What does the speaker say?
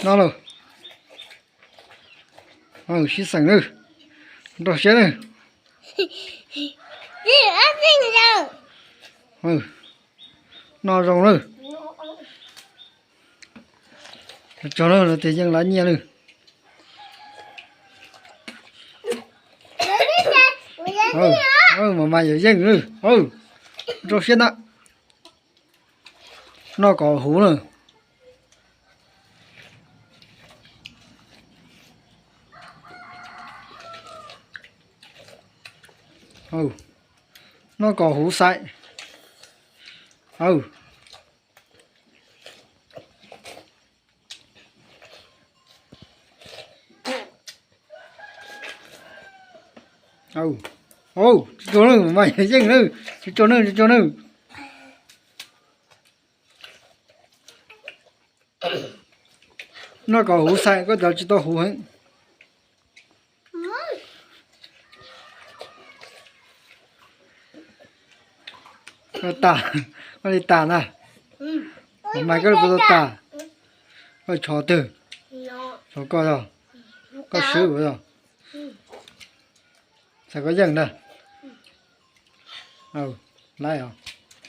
No lawm. Sib xeem nawb. Nrog siab nawb. No zoo nawb. Tso na, no tias yeej lawv nyiaj nawb. Mas mas yog yeej nawb. Nrog siab na. Noj kom huv na. Noj kom huv xaim. Tsis tso nawb, mas yeej nawb, tsis tso nawb, tsis tso nawb. Noj kom huv xaim, koj cov tsis tau huv heev. Koj tas, koj li tas na. Mas koj li puas tau tas? Koj tshov twg? Tshov koj yog? Koj swb yog? Xav koj yeej ntag. Laib os.